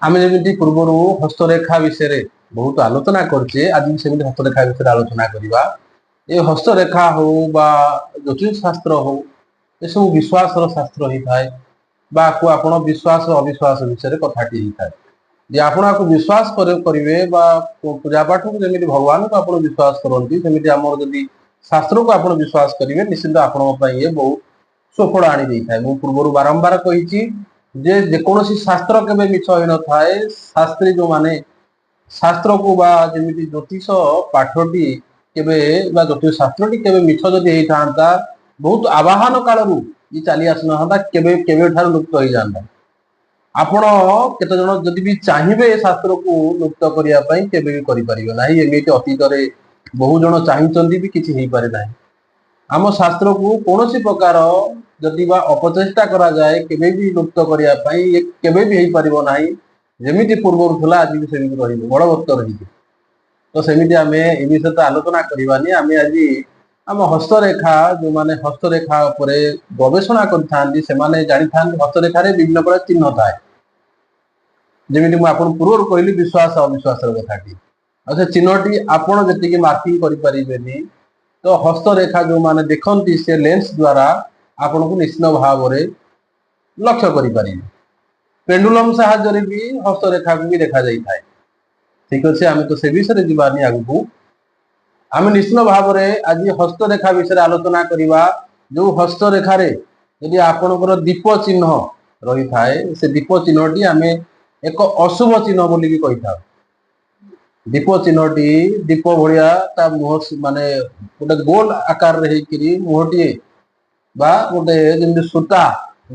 ଆମେ ଯେମିତି ପୂର୍ବରୁ ହସ୍ତରେଖା ବିଷୟରେ ବହୁତ ଆଲୋଚନା କରିଛେ, ଆଜି ବି ସେମିତି ହସ୍ତରେଖା ବିଷୟରେ ଆଲୋଚନା କରିବା। ଏ ହସ୍ତରେଖା ହଉ ବା ଜ୍ୟୋତିଷ ଶାସ୍ତ୍ର ହଉ, ଏସବୁ ବିଶ୍ୱାସର ଶାସ୍ତ୍ର ହେଇଥାଏ ବା ଆକୁ ଆପଣ ବିଶ୍ୱାସ ଅବିଶ୍ୱାସ ବିଷୟରେ କଥାଟି ହେଇଥାଏ ଯେ ଆପଣ ଆକୁ ବିଶ୍ୱାସ କରିବେ ବା ପୂଜା ପାଠକୁ ଯେମିତି ଭଗବାନଙ୍କୁ ଆପଣ ବିଶ୍ୱାସ କରନ୍ତି, ସେମିତି ଆମର ଯଦି ଶାସ୍ତ୍ରକୁ ଆପଣ ବିଶ୍ୱାସ କରିବେ, ନିଶ୍ଚିନ୍ତ ଆପଣଙ୍କ ପାଇଁ ଇଏ ବହୁତ ସୁଫଳ ଆଣି ଦେଇଥାଏ। ମୁଁ ପୂର୍ବରୁ ବାରମ୍ବାର କହିଛି ଯେ ଯେକୌଣସି ଶାସ୍ତ୍ର କେବେ ମିଛ ହେଇନଥାଏ। ଶାସ୍ତ୍ରୀ ଯୋଉମାନେ ଶାସ୍ତ୍ରକୁ ବା ଯେମିତି ଜ୍ୟୋତିଷ ପାଠଟି କେବେ ବା ଜ୍ୟୋତିଷ ଶାସ୍ତ୍ରଟି କେବେ ମିଛ ଯଦି ହେଇଥାନ୍ତା, ବହୁତ ଆବାହନ କାଳରୁ ଇଏ ଚାଲି ଆସିନଥାନ୍ତା, କେବେ କେବେଠାରୁ ଲୁପ୍ତ ହେଇଯାନ୍ତା। ଆପଣ କେତେ ଜଣ ଯଦି ବି ଚାହିଁବେ ଏ ଶାସ୍ତ୍ରକୁ ଲୁପ୍ତ କରିବା ପାଇଁ, କେବେ ବି କରିପାରିବେ ନାହିଁ। ଏମିତି ଅତୀତରେ ବହୁ ଜଣ ଚାହିଁଛନ୍ତି ବି, କିଛି ହେଇପାରେ ନାହିଁ। ଆମ ଶାସ୍ତ୍ରକୁ କୌଣସି ପ୍ରକାର ଯଦି ବା ଅପଚେଷ୍ଟା କରାଯାଏ କେବେ ବି ଲୁପ୍ତ କରିବା ପାଇଁ, ଇଏ କେବେ ବି ହେଇପାରିବ ନାହିଁ। ଯେମିତି ପୂର୍ବରୁ ଥିଲା, ଆଜି ବି ସେମିତି ରହିବ, ବଳବତ୍ତର ହେଇଯିବ। ତ ସେମିତି ଆମେ ଏ ବିଷୟରେ ତ ଆଲୋଚନା କରିବାନି। ଆମେ ଆଜି ଆମ ହସ୍ତରେଖା, ଯୋଉମାନେ ହସ୍ତରେଖା ଉପରେ ଗବେଷଣା କରିଥାନ୍ତି, ସେମାନେ ଜାଣିଥାନ୍ତି ହସ୍ତରେଖାରେ ବିଭିନ୍ନ ପ୍ରକାର ଚିହ୍ନ ଥାଏ। ଯେମିତି ମୁଁ ଆପଣଙ୍କୁ ପୂର୍ବରୁ କହିଲି, ବିଶ୍ୱାସ ଅବିଶ୍ୱାସର କଥାଟି। ଆଉ ସେ ଚିହ୍ନଟି ଆପଣ ଯେତିକି ମାର୍କିଂ କରିପାରିବେନି, ତ ହସ୍ତରେଖା ଯୋଉମାନେ ଦେଖନ୍ତି, ସେ ଲେନ୍ସ ଦ୍ଵାରା ଆପଣଙ୍କୁ ନିଶ୍ଚିତ ଭାବରେ ଲକ୍ଷ୍ୟ କରିପାରିବେ। ପେଣ୍ଡୁଲମ ସାହାଯ୍ୟରେ ବି ହସ୍ତରେଖାକୁ ବି ଦେଖାଯାଇଥାଏ। ଠିକ ଅଛି, ଆମେ ତ ସେ ବିଷୟରେ ଯିବାନି ଆଗକୁ। ଆମେ ନିଶ୍ଚିତ ଭାବରେ ଆଜି ହସ୍ତରେଖା ବିଷୟରେ ଆଲୋଚନା କରିବା। ଯୋଉ ହସ୍ତରେଖାରେ ଯଦି ଆପଣଙ୍କର ଦୀପ ଚିହ୍ନ ରହିଥାଏ, ସେ ଦୀପ ଚିହ୍ନଟି ଆମେ ଏକ ଅଶୁଭ ଚିହ୍ନ ବୋଲି ବି କହିଥାଉ। ଦୀପ ଚିହ୍ନଟି ଦୀପ ଭଳିଆ ତା ମୁହଁ, ମାନେ ଗୋଟେ ଗୋଲ ଆକାରରେ ହେଇକିରି ମୁହଁଟିଏ ବା ଗୋଟେ ଯେମିତି ସୂତା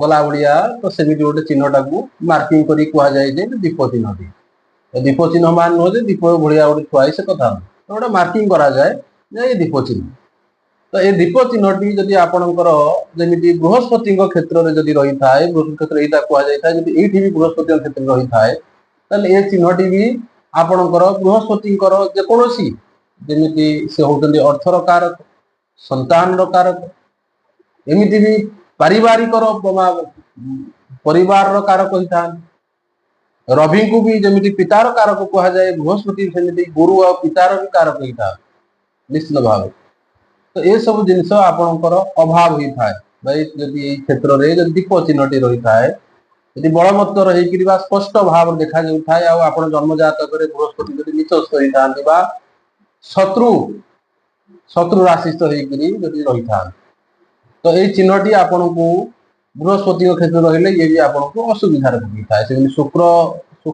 ଗଲା ଭଳିଆ, ତ ସେମିତି ଗୋଟେ ଚିହ୍ନଟାକୁ ମାର୍କିଂ କରି କୁହାଯାଏ ଯେ ଦୀପ ଚିହ୍ନଟି। ଦୀପ ଚିହ୍ନ ମାନେ ନୁହଁ ଯେ ଦୀପ ଭଳିଆ ଗୋଟେ ଥୁଆ ସେ କଥା ନୁହଁ, ତ ଗୋଟେ ମାର୍କିଂ କରାଯାଏ ଯେ ଏ ଦୀପ ଚିହ୍ନ। ତ ଏ ଦୀପ ଚିହ୍ନଟି ଯଦି ଆପଣଙ୍କର ଯେମିତି ବୃହସ୍ପତିଙ୍କ କ୍ଷେତ୍ରରେ ଯଦି ରହିଥାଏ, ବୃହସ୍ପତି କ୍ଷେତ୍ର ଏଇଟା କୁହାଯାଇଥାଏ, ଯଦି ଏଇଠି ବି ବୃହସ୍ପତିଙ୍କ କ୍ଷେତ୍ରରେ ରହିଥାଏ, ତାହେଲେ ଏ ଚିହ୍ନଟି ବି ଆପଣଙ୍କର ବୃହସ୍ପତିଙ୍କର ଯେକୌଣସି, ଯେମିତି ସେ ହଉଛନ୍ତି ଅର୍ଥର କାରକ, ସନ୍ତାନର କାରକ, ଏମିତି ବି ପାରିବାରିକର, ପରିବାରର କାରକ ହେଇଥାନ୍ତି। ରବିଙ୍କୁ ବି ଯେମିତି ପିତାର କାରକ କୁହାଯାଏ, ବୃହସ୍ପତି ସେମିତି ଗୁରୁ ଆଉ ପିତାର ବି କାରକ ହେଇଥାନ୍ତି ନିଶ୍ଚିତ ଭାବେ। ତ ଏସବୁ ଜିନିଷ ଆପଣଙ୍କର ଅଭାବ ହେଇଥାଏ ଭାଇ, ଯଦି ଏଇ କ୍ଷେତ୍ରରେ ଯଦି ଦୀପ ଚିହ୍ନଟି ରହିଥାଏ, ଯଦି ବଳବତ୍ତର ହେଇକିରି ବା ସ୍ପଷ୍ଟ ଭାବରେ ଦେଖାଯାଉଥାଏ, ଆଉ ଆପଣ ଜନ୍ମଜାତକରେ ବୃହସ୍ପତି ଯଦି ନିଚସ୍ଥ ହେଇଥାନ୍ତି ବା ଶତ୍ରୁ ଶତ୍ରୁ ରାଶିସ୍ଥ ହେଇକିରି ଯଦି ରହିଥାନ୍ତି, ତ ଏଇ ଚିହ୍ନଟି ଆପଣଙ୍କୁ ବୃହସ୍ପତିଙ୍କ କ୍ଷେତ୍ରରେ ରହିଲେ ଇଏ ବି ଆପଣଙ୍କୁ ଅସୁବିଧାରେ ପକେଇଥାଏ। ସେମିତି ଶୁକ୍ର